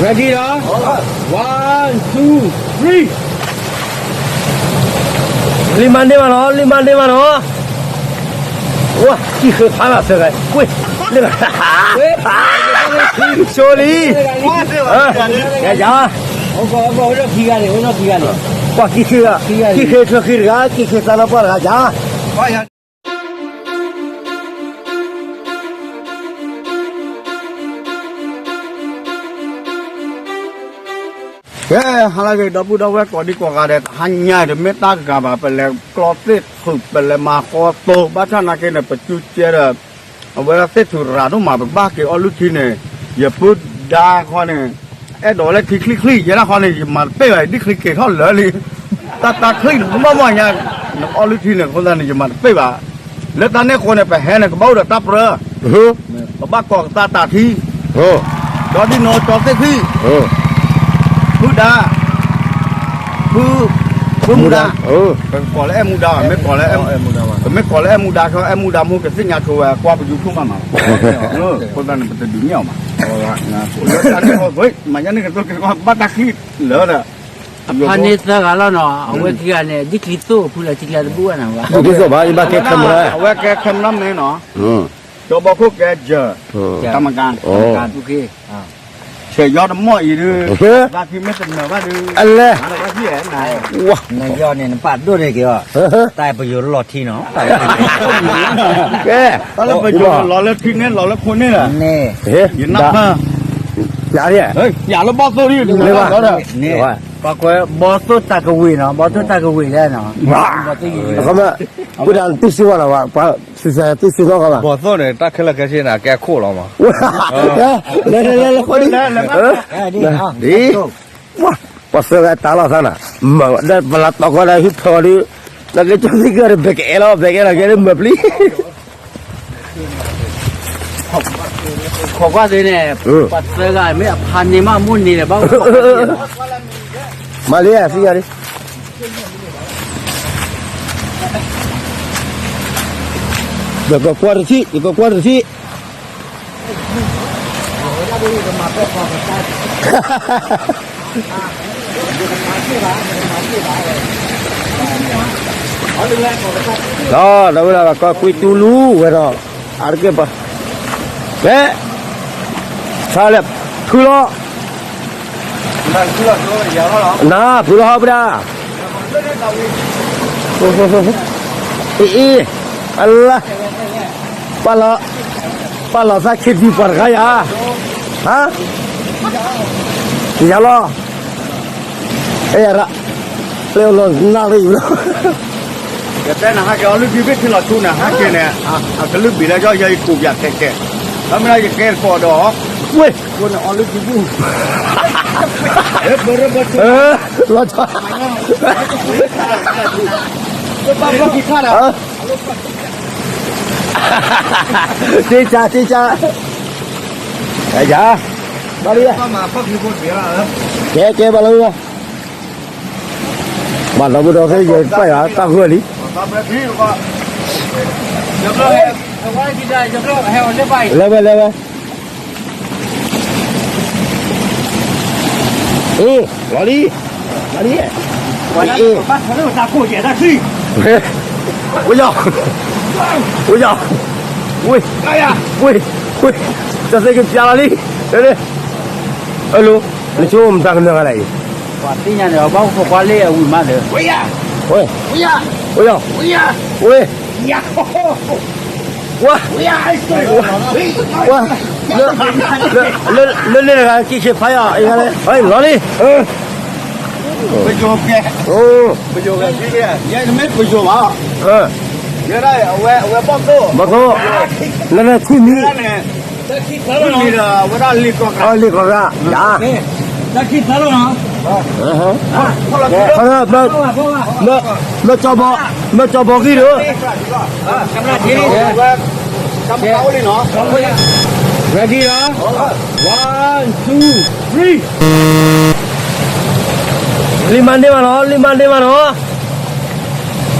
Ready လီၤ. One, two, three. လံမၤန့ၢ်မးနီၤ, လံမၤန့ၢ်မးနီၤ. ဝါ ကံၣ်ဃ့ဖးလီၤသၢဂၤ, ကွ့ၢ်, ဆိလံ, ယၤယၤ, ပှၤကံၣ်ဃ့, ကံၣ်ဃ့ထွဲဃ့တဂၤ, ကံၣ်ဃ့သးလီပှၢ်တဂၤယၤ. ကဲ, ဟါလၢအဂ့ၤ ဒီပုၢ်ဒီဝဲၢ်ကိးဒံကိးဂၤဒဲး, တဟါညါတမ့ၢ်တၢ်ဂၤဘၣ်, ပလဲၤကျီသ့ၣ်ခုး ပလဲၤမၤဃီတိၢ်, ဘၣ်ဆၣ်နာ်က့န့ၣ် ပကၠူကဲဒီး အဝဲသ့ၣ်ထူၣ်ရၤဒိၣ်မး ပကဘၣ်က့ၤအီၣ်လုၢ်ထံန့ၣ်, ယပုၢ်ဒါဃီန့ၣ် အဲၣ်ဒိးဝဲလၢထံချံချံ, ယဲဒၣ်ဃီန့ၣ် ယမၤတပ့ၢ်ဘၣ်, ဒ်ချံက့ၤထီၣ်လၢာ်လံ, တၢ်တၢ်ချံဘီၣ်ဘီၣ်ညါ, နအီၣ်လုၢ်ထံန့ၣ် အဃိသတးန့ၣ် ယမၤတပ့ၢ်ဘၣ်. လၢတၢ်န့ၣ်အဃိန့ၣ် ပဟဲန့ၣ် ကဘၣ်အိၣ်ဒီးတၢ်ပြၢ, ပဘၣ်ကိးကသးတၢ်ထံ, ဒီးဒ်နီၢ်ကၠီသ့ၣ်ဖံၣ်, ပုၢ်ဒါ, ပုၢ်, ပုၢ်မူဒါ, ပကိးလၢအဲၣ်မူဒါဘၣ်, မ့ၢ်ကိးလၢ, ပမ့ၢ်ကိးလၢအဲၣ်မူဒါခီ, အဲၣ်မူဒါမူကသ့ၣ်ညါဆိဝဲကွၢ်ပယူၤထူၣ်မးမး, အဃိသတးန့ၣ် ပတဒုးနဲၣ်အီၤဘၣ်, လၢတၢ်န့ၣ်အဃိ မၤညါန့ၣ်ကတိၤက့ၤကီး ဘၣ်တၢ်ချံလၢာ်ဒီး အဖါန့ၢ်သၢဂၤလီၤနီၤ, အဝဲခံဂၤန့ၣ် ဒ်ချံသိၣ်ဖုလီၤ ထံကျါတဘူၣ်ဘၣ်နၤဘၣ်, ဒ်ချံသိၣ်ဘၣ်, ယဘၣ်ကဲ camera, အဝဲကဲ camera man နီၤ, ကၠီဘီခိၣ်ကဲ ကၠၢၢ်, ကၠၢၢ်, ဆဲးယီတမီၢ်အံၤဒုး, ဘၣ်ဖံမ့ၢ်တနၢၤဘၣ်ဒုး, အလဲၣ်, နယီန့ၣ် နပာ်ဒိၣ်န့ၢ်က့ၤအီၤ, တၢ်ပယိၤလီၤထံနီၤ, ကဲ, တၢ်လၢပယိၤလီၤလၢထံန့ၣ် လီၤလၢခိန့ၣ်လီၤ, ယနၢ်ပၢၢ်, ယၤလၢဘီၣ်သိၣ်ဒ်, ပှၤကွဲးဘီၣ်သိၣ်တၢ်ကဝ့ၤနီၤ, ဘီၣ်သိၣ်တၢ်ကဝ့ၤလဲၣ်နီၤ, ပဝဲဒၣ်တူၢ်စ့ဝါလီၤ, ပှၤသူစဲတူၢ်စ့နီၢ်ကီးဘၣ်, ဘီၣ်သိၣ်န့ၣ် တၢ်ခဲလၢာ်ခဲဆ့န့ၣ် ကဲခိၣ်လီၤမး, လဲၤလဲၤလဲၤလဲၤဃီဒ်, ဒ်, ပှၤသၢဂၤတၢ်လီၤသးနၤ, မၤဒီးပလၢတီၤကီၢ်ဒီးဟံၣ်ဖၢအီၤဒုး, နကကၠီသ့ၣ်ကၢဒီး ဘဲးကအဲၣ်လီၤ ဘဲးကအဲၣ်လီၤ ကဲလၢမၤပျံၤ ခိးကွၢ်သ့န့ၣ်, ပှၤသၢဂၤမ့ၢ်အဖါန့ၢ်မး မိၢ်န့ၢ်ဒီးဘၣ်, မၤလံသ့ၣ်ညါလံ, ယကကွၢ်တထံၣ်, ယကကွၢ်တထံၣ် ဒီးဝဲဒၣ်ကီၢ်ကွံတူလူဝဲဒီး, အါတက့ၢ်ပ, ကဲ, ဆါလဲၣ်, ဖုလီၤ, နဖုလီၤဟီၣ်ပဒၣ်, အ့ၣ်, အလါ, ပာ်လီၤ, ပာ်လီၤသးခံဒံပှၤတခါယၤ, ဟါ, ယၤလီၤ, အဲၣ်ယၤရၣ်, ပျဲလီၤနၢ်ရံၣ်လီၤ, ယတဲနဟါက့ၤအီၤလုၢ်ဒံဘ့ၣ်ထံလီၤဆူန့ၣ် ဟါက့ၤန့ၣ်, အကလုၢ်ဘ့ၣ်လၢယီယဲယကိးပၠးခဲကဲ, ဒီးမ့ၢ်ဒီးယကဲကိးဒီး, ဝ့ၢ်, ကိးန့ၣ်အီၤလုၢ်ဒံဘူၣ်, လီၤ, တ့ၢ်ကၢ်, တ့ၢ်ကၢ်, ယၤ, ဘၣ်လံ, ကဲကဲဘၣ်လီၤ, ဘၣ်ဒီပုၢ်ဒီဝဲၢ်သ့ၣ်ယဲတပာ်ယၤတၢ်ဂိၢ်လံ, လဲၤဝဲလဲၤဝဲ, အ့ၣ်, လီၤလံ, လီၤလံ, အ့ၣ်, ဝ့ၢ်ယီၤ, ဝ့ၢ်ယီၤ, ဝ့ၢ်, ဝ့ၢ်, ဝ့ၢ်, တၢ်သ့ၣ်ကပျးလီၤလံ, အလိၤ, နဆိကမိၣ်မတၤကနၢၤဂၤလဲၣ်အံၤ, ပှၤသ့ၣ်ညါန့ၣ် ဘၣ်အိၣ်ခိးကွၢ်လၢအဝံၤမးဒီး, ဝ့ၢ်, ဝ့ၢ်ယီၤ, ဝ့ၢ်, ဝ့ၢ်, ဝ့ၢ်, ဝ့ၢ်, လၢန့ၣ်တဂၤကံၣ်ဆ့ဖးယီၤအံၤဂၤလဲၣ်, လီၤလံ, ပယိၤကဲ, ပယိၤကဲ, ယဲနမ့ၢ်ပယိၤဘၣ်, ယဲဒၣ်အဝဲ, အဝဲဘီၣ်သိၣ်, ဘီၣ်သိၣ်, လၢန့ၣ်ထံမံၤ, ထံမံၤဒီးအဝဲဒၣ်လ့ၤကီၢ်ဂၤ, လ့ၤကီၢ်ဂၤ, ယၤ, တၢ်ခံသၢလီၤနီၤ, မၢကၠီဘီ, မၢကၠီဘီဂံၢ်ဒီး, ကဲ, ready လီၤ, one, two, three. လံမၤန့ၢ်မးနီၤ, လံမၤန့ၢ်မးနီၤ,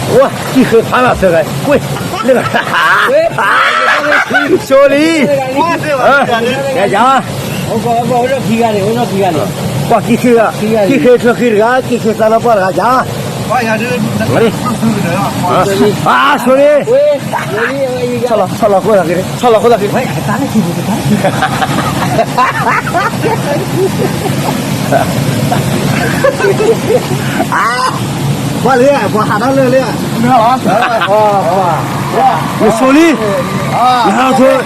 ဝါ, ကံၣ်ဃ့ဖးလီၤသၢဂၤ, ကွ့ၢ်, ဆိလံ, ယၤ, ဝဲဒီးခံဂၤန့ၣ်, ဝဲဒီးခံဂၤန့ၣ်, ပှၤခံဂၤ, ခံဂၤ, ခံဂၤထၢခံတဂၤ, ခံဂၤသးနီၢ်ပှၢ်တဂၤယါ, မ့ၢ်, အါ, ဆိလံ, ဆီလီၤခိၣ်သးက့ၤ, ဆီလီၤခိၣ်သးက့ၤ, ပှၤလံ, ပှၤဟးထီၣ်လၢလံ, နဆိလံ, နဆိ, န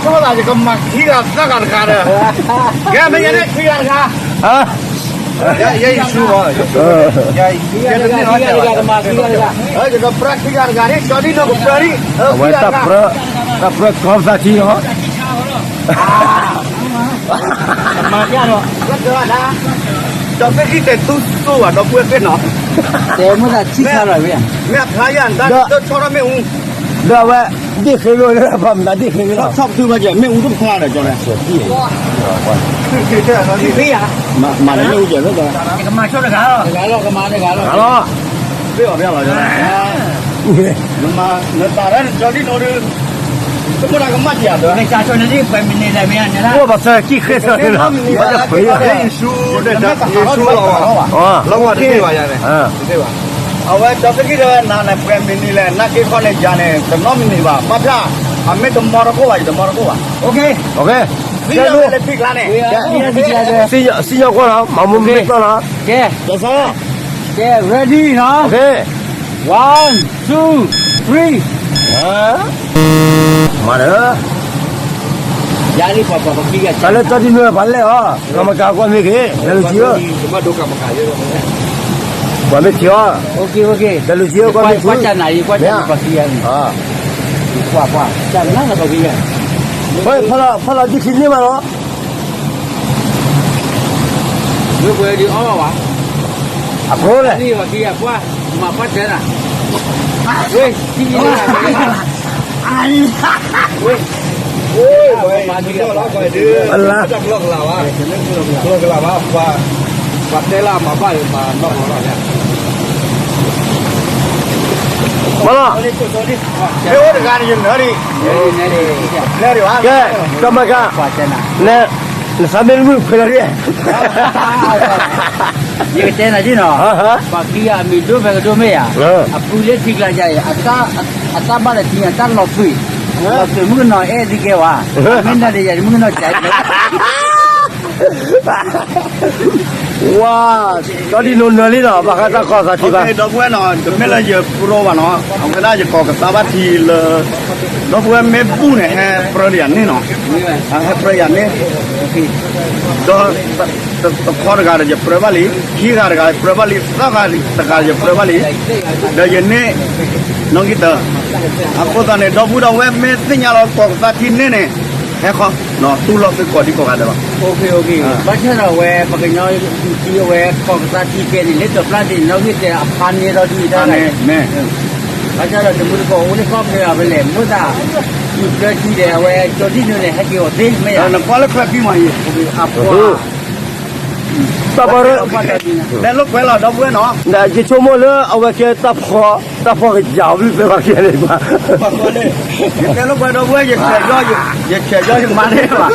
ဆိလံ, ယကမၤခံဂၤသၢဂၤတဂၤဒီး, ကဲမ့ၢ်ယဲန့ၣ်ခံဂၤတဂၤ, ယဲယဆူ, ယဲတမ့ၢ်, ယကမၤခံဂၤတဂၤ, ယကဒီးပြၢခံဂၤတဂၤန့ၣ်, ကၠီဒံၣ်နီၢ်ကပြၢဒံၣ်, အဝဲတၢ်ပြၢ, တၢ်ပြၢကီၢ်သးထံလီၤ. မၤကဒီး, ဒီးသ့ၣ်ခံတဲတူၢ်စိဝဲဒီပုၢ်ဝဲၢ်သ့ၣ်နီၤ, တဲမ့ၢ်သးဆံၣ်ခါလီၤဝဲ, မ့ၢ်အဖျါယၤ တၢ်ဆီထီၣ်မ့ၣ်အူ, ဒီးအဝဲ, ဒ့ၣ်ဃ့ဝဲလၢပှၤမတၤဒ့ၣ်ဃ့ဝဲလီၤ, ဆီၣ်ပသူဘၣ်ကဲ မ့ၣ်အူတဖျါဒီးကၠီလဲၣ်, မၤလၢမ့ၣ်အူကဲဝဲ, ကမၤဆိတဂၤလီၤ, တဂၤလီၤ, ကမၤတဂၤလီၤ, တဂၤလီၤ, သ့ၣ်အီၤဖျါလီၤ, နမၤနတၢ်လၢနကၠီဒံၣ်နီၢ်ဒီး, တမ့ၢ်တၢ်ကမၣ်တံၢ်ဧါ, မ့ၢ်ကၢ်ဆိန့ၣ်ဒ်ပှဲၤမံးနံးလဲၣ်မ့ၢ်ဧါန့ၣ်လၢ, အိၣ်ဘၣ်သၢကံၣ်ဃ့သၢန့ၣ်လီၤ, ယ့ၣ်ၡူး, ယ့ၣ်ၡူးလီၤ, လီၤဝဲတသ့ဘၣ်ယၤန့ၣ်, အဝဲကၠီသကံၢ်တဲဝဲနၤန့ၣ် ပှဲၤမံးနံးလဲၣ် နၢ်က့ခီန့ၣ်ယၤန့ၣ် တနီၣ်မံးနံးဘၣ် ဘၣ်ဖျါ, အမ့ၢ်တမီတကိၢ်ဘၣ် ယတမီတကိၢ်ဘၣ်, သံလၢဝဲလၢထံကျါန့ၣ်, စံၣ်ညီၣ်ကွီၢ်လီၤ မၤမူမ့ၢ်တီၢ်လီၤ, ကဲ, ကဲ ready နီၤ, one two three, မၤလၢ, ယၤလံပှၤပှၤပှၤခံဂၤ, တၢ်လၢတၢ်ဒ်န့ၣ်ပှၤလဲၣ်အီၤ, ကမကၤကွၢ်မ့ၢ်ဂ့ၤ, လဲၤလူၤကံဧၢ, ပှၤမ့ၢ်ကံအီၤ, လဲၤလူၤကံဧၢ, ကွၢ်မ့ၢ်ထူ, ကွၢ်နၤပှၤခံဂၤန့ၣ်, ကွၢ်ကွၢ်, ကနၤပှၤခံဂၤ, ဖီလီၤဒ်ထံန့ၢ်မးလီၤ, မ့ၢ်ပှဲၤဒ်အီၣ်ဘၣ်, အဖိလဲၣ်, မၤပှၢ်တဲနၤ, ဝ့ၢ်, ဝ့ၢ်, အလါ, ပှၤတဲလၢမၤဘၣ်, မၤနီၢ်နီၢ်, မ့ၢ်အိၣ်တဂၤန့ၣ် ယနၢၤဒံး, ကဲ, ကမကၤ, နသးမ့ၢ်လၢမုၣ်ခွဲးလီၤဒံး, ယကတဲနၤဒ်နီၤ, ပှၤခံဂၤအမံၤဒိၣ်ဖဲကဒိၣ်မ့ၢ်ဧါ, အပုၢ်လၢထံကျါယၤအံၤ, အတၢ်ဘၣ်လၢထံန့ၣ် အတၢ်လီၤသွံၣ်, လီၤသွံၣ်မုၣ်ကနီၤအဲၣ်ဒ်ကဲဝဲ, မ့ၢ်နၤဒီးယၤမုၣ်ကနီၤကဲ ဝါ, ကၠီဒံၣ်နီၢ်နၢၤလံနီၤ, ဘၣ်ဃးတၢ်ကီၢ်သးထံဘၣ်, ဒီပုၢ်ဝဲၢ်နီၤ, တမ့ၢ်လၢယပြၢဘၣ်နီၤ, အဝဲဒၣ်ယကိးကသါဘၣ်ထံလၢ, ဒီပုၢ်ဝဲၢ်မ့ၢ်ဘူၣ်န့ၣ် ဟဲပြၢယၤန့ၣ်နီၤ, ဟဲပြၢယၤန့ၣ်, ဒီး, တခီတဂၤဒီးယပြၢဘၣ်လံ, ခံဂၤတဂၤပြၢဘၣ်လံ, သၢဂၤတဂၤယပြၢဘၣ်လံ, ဒီးယန့ၢ်, နီၣ်ဂံၢ်တၢ, အဃိသတးန့ၣ် ဒီပုၢ်ဝဲၢ်မ့ၢ်သ့ၣ်ညါလီၤကိးကသါထံန့ၣ်န့ၣ်, ဟဲဃီ, တူၢ်လိာ်သုကိးဒံကိးဂၤဒဲးလီၤ, ဘၣ်ဆၣ်ဒီးအဝဲ ပှၤကညီထံအဝဲ ကိးကသါထံကဲန့ၣ် လၢတပျၢ်ဒံး နီၣ်ဂံၢ်တၢအဖါန့ၢ်ဒီးဒ်အံၤတၢ်န့ၣ်, ဘၣ်ဆၣ်ဒီးတမုၢ်တကိးအိၣ်လၢကီၢ်ဖဲအဝဲလဲၣ် မ့ၢ်သး, ယူၤကျၢထံဒီးအဝဲကၠီဒံၣ်နၢၤန့ၣ် ဟဲက့ၤအီၤသ့မ့ၢ်ဧါ, နကွၢ်လၢခွဲးဖံမးအံၤ, အပှၤ တၢ်ပီရၢ, တဲလိာ်ကွဲလီၤဒီပုၢ်ဝဲၢ်နီၤ, ယဆိကမိၣ်လၢအဝဲကဲတၢ်ဖီ, တၢ်ဖီကစၢ်အဘျုးဖဲပှၤကဲန့ၣ်, ယတဲလိာ်ကွဲဒီပုၢ်ဝဲၢ် ယဆဲးကၠီယမါန့ၣ်ဘၣ်,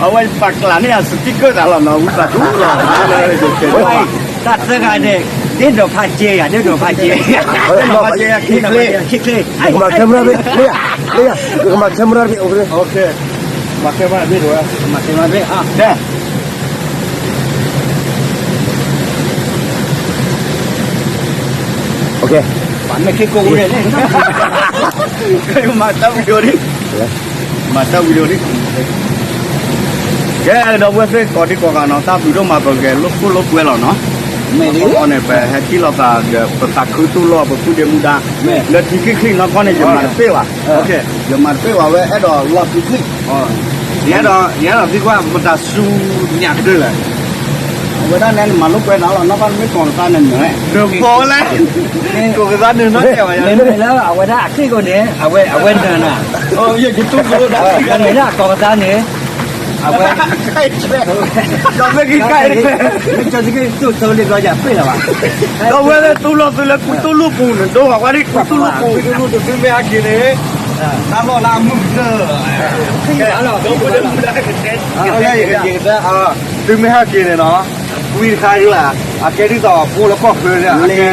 အဝဲပာ်ကျးန့ၢ်အစပံကၢၢ်သးလီၤနီၤ ဝံသးစူၤလီၤ, တၢ်သၢဂၤန့ၣ်, ဒ့ၣ်ဒိးဖးကဲယၤ ဒ့ၣ်ဒိးဖးကဲ, ဒ့ၣ်ဒိးဖးကဲယၤ, ခံချ့, ခံချ့, ကမၤ camera တဘ့ၣ်, ကမၤ camera တဘ့ၣ်, မၤ camera တဘ့ၣ်, ပမ့ၢ်ခံကိးဝဲန့ၣ်, မၤတၢ်ဝံၤဒိၣ်ဒံး, မၤတၢ်ဝံၤဒိၣ်ဒံး, ကဲဒီပုၢ်ဝဲၢ်သ့ၣ်ကိးဒံကိးဂၤနီၤ တၢ်ဘျုးဒိၣ်မး ပကဂဲၤလိာ်ခိၣ်လိာ်ကွဲလီၤနီၤ, အဃိန့ၣ် ပဟဲထံၣ်လိာ်သးဒီး ပသးခုတူၢ်လိာ် ပပုၢ်ဒ့မူဒါ, လၢထံချ့ချ့နီၢ်ကီၢ်န့ၣ် ယမၤတပ့ၢ်ဘၣ်, ယမၤတပ့ၢ်ဘၣ် ဝဲအဲၣ်ဒိးလီၤချ့ချ့ ယဲ, ယဲဒၣ်သံကွၢ် မတၤစူညၣ်ကတၢၢ်လဲၣ်, အဝဲဒၣ်န့ၣ် နမၤလိာ်ကွဲနီၤလီၤ နီၢ်ကီၢ်မ့ၢ်ကိးကသါန့ၣ်နၢၤ, နဘီလဲၣ်, ကိးကသါန့ၣ်နီၢ်ကီၢ်ဘၣ်ယၤ, မ့မ့ၢ်လၢအဝဲဒၣ်အချ့ကိးန့ၣ် အဝဲ, အဝဲနၢၤနၤ, ယကတူၢ်ကလိဒၣ်, မ့မ့ၢ်လၢအကိးကသါန့ၣ်, အဝဲ, ဒီးမ့ၢ်က့ၤကါ, မ့ၢ်ကၠီၤစက့တူၢ်ဆိလံဘျီယၤပ့ၢ်လီၤဘၣ်, ဒီးဝဲလၢတူၢ်လိာ်သုလၢကူတူၢ်လိာ်ပူၤန့ၣ် ဒိၣ်ဘၣ်ကွၢ်ဒ်ကူတူၢ်လိာ်ပူၤ, ကူတူၢ်လိာ်ပူၤတသုမ့ၢ်ဟဲက့ၤန့ၣ် တၢ်လီၢ်လၢအမုာ်ကတၢၢ်, ကတဲ, သုမ့ၢ်ဟဲက့ၤန့ၣ်နီၤ, ကွံတခါဒ်လၢ, အကဲဒ်သိးဖိလၢကီၢ်ချၢန့ၣ်, အကဲ,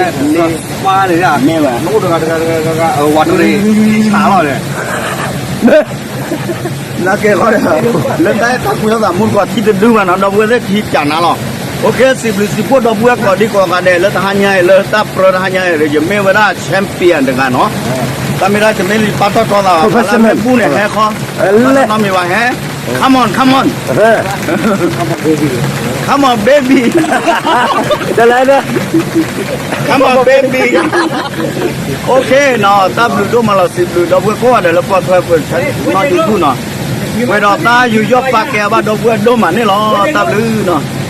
ပှၤန့ၣ်, မ့ၢ်ဝဲ, အိၣ်တဂၤတဂၤတဂၤတဂၤ, ဝၤတရံး, ဆးလီၤန့ၣ် နာ်က့ၤဃီဒီး, လၢတၢ်အဲၣ်တၢ်ကွံလိာ်သးမူတကိးထံတဒုမးနီၤ, ဒီပုၢ်ဝဲၢ်သ့ၣ်ထံပၠးနၤလီၤ. အိၣ်ခ့ စံးဘျုးစံးဖှိၣ်ဒီပုၢ်ဝဲၢ်ကိးဒံကိးဂၤဒဲး လၢတဟါညါအံၤ လၢတၢ်ပြၢတဟါညါအံၤ ယမ့ၢ်ဝဲဒၣ် champion တဂၤနီၤ. တၢ်မ့ၢ်ဒၣ်ယမ့ၢ်လံပၢ်တီၢ်ထီသးဘၣ်, လၢမ့ၢ်ဘူၣ်န့ၣ် ဟဲခီ, နီၢ်မံၤဝဲဟဲ, come on, come on, come on baby, come on baby, အိၣ်ခ့နီၤ, တၢ်ဘျုးဒိၣ်မးလီၤ, စံးဘျုးဒီပုၢ်ဝဲၢ်ကိးဂၤဒဲးလၢပှၤထွဲပှဲၤနီၢ်ယူၤထူၣ်နီၤ, ဝဲဒီးတၢ်ယူးယီၣ်ပာ်ကဲအဘၣ်ဒီပုၢ်ဝဲၢ်ဒိၣ်မးန့ၣ်လီၤ, တၢ်ဘျုးနီၤ.